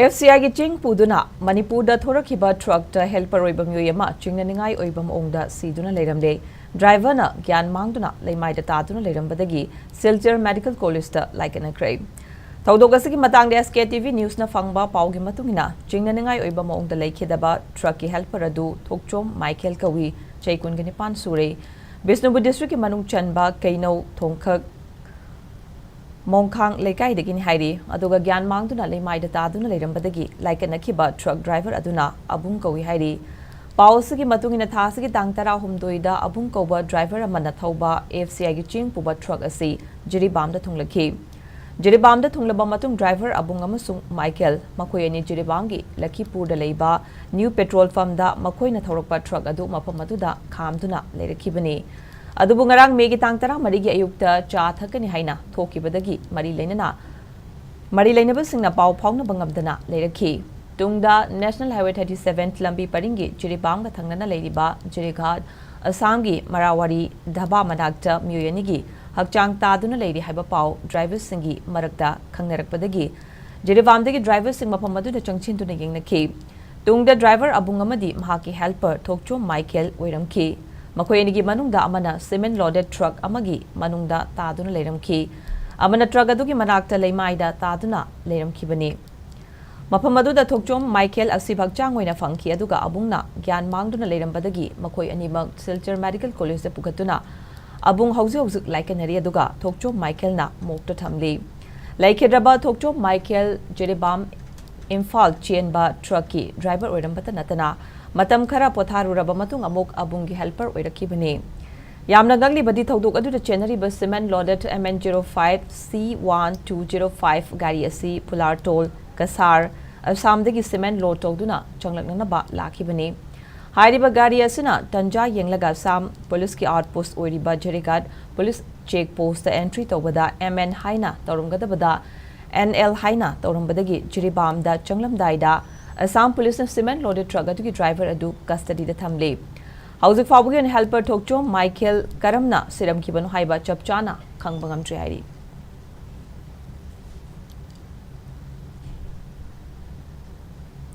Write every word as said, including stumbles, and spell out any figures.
F C ꯑꯥꯏꯒꯤ ꯆꯦꯡ ꯄꯨꯗꯨꯅ ꯃꯅꯤꯄꯨꯔꯗ ꯊꯣꯔꯛꯈꯤꯕ ꯇ꯭ꯔꯛꯇ ꯍꯦꯜꯄꯔ ꯑꯣꯏꯕ ꯃꯤꯑꯣꯏ ꯑꯃ ꯆꯤꯡꯅꯅꯤꯡꯉꯥꯏ ꯑꯣꯏꯕ ꯃꯑꯣꯡꯗ ꯁꯤꯗꯨꯅ ꯂꯩꯔꯝꯂꯦ꯫ ꯗ꯭ꯔꯥꯏꯚꯔꯅ ꯒ꯭ꯌꯥꯟ ꯃꯥꯡꯗꯨꯅ ꯂꯩꯃꯥꯏꯗ ꯇꯥꯗꯨꯅ ꯂꯩꯔꯝꯕꯗꯒꯤ ꯁꯤꯜꯆꯔ ꯃꯦꯗꯤꯀꯦꯜ ꯀꯣꯂꯦꯖꯇ ꯂꯥꯏꯀꯠꯅꯈ꯭ꯔꯦ꯫ ꯊꯧꯗꯣꯛ ꯑꯁꯤꯒꯤ ꯃꯇꯥꯡꯗ ꯑꯦꯁ ꯀꯦ ꯇꯤ ꯚꯤ ꯅ꯭ꯌꯨꯁꯅ ꯐꯪꯕ ꯄꯥꯎꯒꯤ ꯃꯇꯨꯡ ꯏꯟꯅ, ꯆꯤꯡꯅꯅꯤꯡꯉꯥꯏ ꯑꯣꯏꯕ ꯃꯑꯣꯡꯗ ꯂꯩꯈꯤꯗꯕ ꯇ꯭ꯔꯛꯀꯤ ꯍꯦꯜꯄꯔ ꯑꯗꯨ ꯊꯣꯛꯆꯣꯝ ꯃꯥꯏꯀꯦꯜ ꯀꯧꯏ, ꯆꯍꯤ ꯀꯨꯟꯒ ꯅꯤꯄꯥꯟ ꯁꯨꯔꯦ꯫ ꯕꯤꯁꯅꯨꯄꯨꯔ ꯗꯤꯁꯇ꯭ꯔꯤꯛꯀꯤ ꯃꯅꯨꯡ ꯆꯟꯕ ꯀꯩꯅꯧ ꯊꯣꯡꯈꯛ ꯃꯣꯡꯈꯥꯡ ꯂꯩꯀꯥꯏꯗꯒꯤꯅꯤ ꯍꯥꯏꯔꯤ꯫ ꯑꯗꯨꯒ ꯒ꯭ꯌꯥꯟ ꯃꯥꯡꯗꯨꯅ ꯂꯩꯃꯥꯏꯗ ꯇꯥꯗꯨꯅ ꯂꯩꯔꯝꯕꯗꯒꯤ ꯂꯥꯏꯀꯠꯅꯈꯤꯕ ꯇ꯭ꯔꯛ ꯗ꯭ꯔꯥꯏꯚꯔ ꯑꯗꯨꯅ ꯑꯕꯨꯡ ꯀꯧꯏ ꯍꯥꯏꯔꯤ꯫ ꯄꯥꯎ ꯑꯁꯤꯒꯤ ꯃꯇꯨꯡ ꯏꯟꯅ, ꯊꯥ ꯑꯁꯤꯒꯤ ꯇꯥꯡ ꯇꯔꯥꯍꯨꯝꯗꯣꯏꯗ ꯑꯕꯨꯡ ꯀꯧꯕ ꯗ꯭ꯔꯥꯏꯚꯔ ꯑꯃꯅ ꯊꯧꯕ ꯑꯦꯐ ꯁꯤ ꯑꯥꯏꯒꯤ ꯆꯦꯡ ꯄꯨꯕ ꯇ꯭ꯔꯛ ꯑꯁꯤ ꯖꯤꯔꯤꯕꯥꯝꯗ ꯊꯨꯡꯂꯈꯤ꯫ ꯖꯤꯔꯤꯕꯥꯝꯗ ꯊꯨꯡꯂꯕ ꯃꯇꯨꯡ, ꯗ꯭ꯔꯥꯏꯚꯔ ꯑꯕꯨꯡ ꯑꯃꯁꯨꯡ ꯃꯥꯏꯀꯦꯜ, ꯃꯈꯣꯏ ꯑꯅꯤ ꯖꯤꯔꯤꯕꯥꯝꯒꯤ ꯂꯈꯤꯄꯨꯔꯗ ꯂꯩꯕ ꯅ꯭ꯌꯨ ꯄꯦꯇ꯭ꯔꯣꯜ ꯄꯝꯗ ꯃꯈꯣꯏꯅ ꯊꯧꯔꯛꯄ ꯇ꯭ꯔꯛ ꯑꯗꯨ ꯃꯐꯝ ꯑꯗꯨꯗ ꯈꯥꯝꯗꯨꯅ ꯂꯩꯔꯛꯈꯤꯕꯅꯤ꯫ ꯑꯗꯨꯕꯨ ꯉꯔꯥꯡ ꯃꯦꯒꯤ ꯇꯥꯡ ꯇꯔꯥꯃꯔꯤꯒꯤ ꯑꯌꯨꯛꯇ ꯆꯥ ꯊꯛꯀꯅꯤ ꯍꯥꯏꯅ ꯊꯣꯛꯈꯤꯕꯗꯒꯤ ꯃꯔꯤ ꯂꯩꯅꯅ, ꯃꯔꯤ ꯂꯩꯅꯕꯁꯤꯡꯅ ꯄꯥꯎ ꯐꯥꯎꯅꯕ ꯉꯝꯗꯅ ꯂꯩꯔꯛꯈꯤ꯫ ꯇꯨꯡꯗ ꯅꯦꯁꯅꯦꯜ ꯍꯥꯏꯋꯦ ꯊꯥꯔꯇꯤ ꯁꯚꯦꯟ ꯂꯝꯕꯤ ꯄꯔꯤꯡꯒꯤ ꯖꯤꯔꯤꯕꯥꯝꯒ ꯊꯪꯅꯅ ꯂꯩꯔꯤꯕ ꯖꯤꯔꯤꯘꯥꯠ ꯑꯁꯥꯝꯒꯤ ꯃꯔꯥꯋꯥꯔꯤ ꯙꯥꯕꯥ ꯃꯅꯥꯛꯇ ꯃꯤꯑꯣꯏ ꯑꯅꯤꯒꯤ ꯍꯛꯆꯥꯡ ꯇꯥꯗꯨꯅ ꯂꯩꯔꯤ ꯍꯥꯏꯕ ꯄꯥꯎ ꯗ꯭ꯔꯥꯏꯚꯔꯁꯤꯡꯒꯤ ꯃꯔꯛꯇ ꯈꯪꯅꯔꯛꯄꯗꯒꯤ ꯖꯤꯔꯤꯕꯥꯝꯗꯒꯤ ꯗ꯭ꯔꯥꯏꯚꯔꯁꯤꯡ ꯃꯐꯝ ꯑꯗꯨꯗ ꯆꯪꯁꯤꯟꯗꯨꯅ ꯌꯦꯡꯅꯈꯤ꯫ ꯇꯨꯡꯗ ꯗ꯭ꯔꯥꯏꯚꯔ ꯑꯕꯨꯡ ꯑꯃꯗꯤ ꯃꯍꯥꯛꯀꯤ ꯍꯦꯜꯄꯔ ꯊꯣꯛꯆꯣꯝ ꯃꯥꯏꯀꯦꯜ ꯑꯣꯏꯔꯝꯈꯤ꯫ ꯃꯈꯣꯏ ꯑꯅꯤꯒꯤ ꯃꯅꯨꯡꯗ ꯑꯃꯅ ꯁꯤꯃꯦꯟ ꯂꯣꯗꯦꯗ ꯇ꯭ꯔꯛ ꯑꯃꯒꯤ ꯃꯅꯨꯡꯗ ꯇꯥꯗꯨꯅ ꯂꯩꯔꯝꯈꯤ꯫ ꯑꯃꯅ ꯇ꯭ꯔꯛ ꯑꯗꯨꯒꯤ ꯃꯅꯥꯛꯇ ꯂꯩꯃꯥꯏꯗ ꯇꯥꯗꯨꯅ ꯂꯩꯔꯝꯈꯤꯕꯅꯤ꯫ ꯃꯐꯝ ꯑꯗꯨꯗ ꯊꯣꯛꯆꯣꯝ ꯃꯥꯏꯀꯦꯜ ꯑꯁꯤ ꯍꯛꯆꯥꯡ ꯑꯣꯏꯅ ꯐꯪꯈꯤ, ꯑꯗꯨꯒ ꯑꯕꯨꯡꯅ ꯒ꯭ꯌꯥꯟ ꯃꯥꯡꯗꯨꯅ ꯂꯩꯔꯝꯕꯗꯒꯤ ꯃꯈꯣꯏ ꯑꯅꯤꯃꯛ ꯁꯤꯜꯆꯔ ꯃꯦꯗꯤꯀꯦꯜ ꯀꯣꯂꯦꯖꯇ ꯄꯨꯈꯠꯇꯨꯅ ꯑꯕꯨꯡ ꯍꯧꯖꯤꯛ ꯍꯧꯖꯤꯛ ꯂꯥꯏꯀꯠꯅꯔꯤ, ꯑꯗꯨꯒ ꯊꯣꯛꯆꯣꯝ ꯃꯥꯏꯀꯦꯜꯅ ꯃꯣꯛꯇ ꯊꯝꯂꯤ꯫ ꯂꯩꯈꯤꯗ꯭ꯔꯕ ꯊꯣꯛꯆꯣꯝ ꯃꯥꯏꯀꯦꯜ ꯖꯤꯔꯤꯕꯥꯝ ꯏꯝꯐꯥꯜ ꯆꯦꯟꯕ ꯇ꯭ꯔꯛꯀꯤ ꯗ꯭ꯔꯥꯏꯚꯔ ꯑꯣꯏꯔꯝꯕꯇ ꯅꯠꯇꯅ, ꯃꯇꯝ ꯈꯔ ꯄꯣꯊꯥꯔꯨꯔꯕ ꯃꯇꯨꯡ ꯑꯃꯨꯛ ꯑꯕꯨꯡꯒꯤ ꯍꯦꯜꯄꯔ ꯑꯣꯏꯔꯛꯈꯤꯕꯅꯤ꯫ ꯌꯥꯝꯅ ꯉꯛꯂꯤꯕꯗꯤ, ꯊꯧꯗꯣꯛ ꯑꯗꯨꯗ ꯆꯦꯟꯅꯔꯤꯕ cement loaded M N zero five C one two zero five ꯒꯥꯔꯤ ꯑꯁꯤ ꯐꯨꯂꯥꯔꯇꯣꯜ, ꯀꯁꯥꯔ, ꯑꯁꯥꯝꯗꯒꯤ ꯁꯤꯃꯦꯟ ꯂꯣꯗ ꯇꯧꯗꯨꯅ ꯆꯪꯂꯛꯅꯅꯕ ꯂꯥꯛꯈꯤꯕꯅꯤ꯫ ꯍꯥꯏꯔꯤꯕ ꯒꯥꯔꯤ ꯑꯁꯤꯅ ꯇꯟꯖꯥ ꯌꯦꯡꯂꯒ ꯑꯁꯥꯝ ꯄꯨꯂꯤꯁꯀꯤ ꯑꯥꯎꯠꯄꯣꯁ꯭ꯠ ꯑꯣꯏꯔꯤꯕ ꯖꯤꯔꯤꯘꯥꯠ ꯄꯨꯂꯤꯁ ꯆꯦꯛ ꯄꯣꯁ꯭ꯠꯇ ꯑꯦꯟꯇ꯭ꯔꯤ ꯇꯧꯕꯗ ꯑꯦꯝ ꯑꯦꯟ ꯍꯥꯏꯅ ꯇꯧꯔꯝꯒꯗꯕꯗ ꯑꯦꯟ ꯑꯦꯜ ꯍꯥꯏꯅ ꯇꯧꯔꯝꯕꯗꯒꯤ ꯖꯤꯔꯤꯕꯥꯝꯗ ꯆꯪꯂꯝꯗꯥꯏꯗ ꯑꯁꯥꯝ ꯄꯨꯂꯤꯁꯅ ꯁꯤꯃꯦꯟ ꯂꯣꯗꯦꯗ ꯇ꯭ꯔꯛ ꯑꯗꯨꯒꯤ ꯗ꯭ꯔꯥꯏꯚꯔ ꯑꯗꯨ ꯀꯁꯇꯗꯤꯗ ꯊꯝꯂꯤ꯫ ꯍꯧꯖꯤꯛ ꯐꯥꯎꯕꯒꯤ ꯑꯣꯏꯅ ꯍꯦꯜꯄꯔ ꯊꯣꯛꯆꯣꯝ ꯃꯥꯏꯀꯦꯜ ꯀꯔꯝꯅ ꯁꯤꯔꯝꯈꯤꯕꯅꯣ ꯍꯥꯏꯕ ꯆꯞ ꯆꯥꯅ ꯈꯪꯕ ꯉꯝꯗ꯭ꯔꯤ ꯍꯥꯏꯔꯤ꯫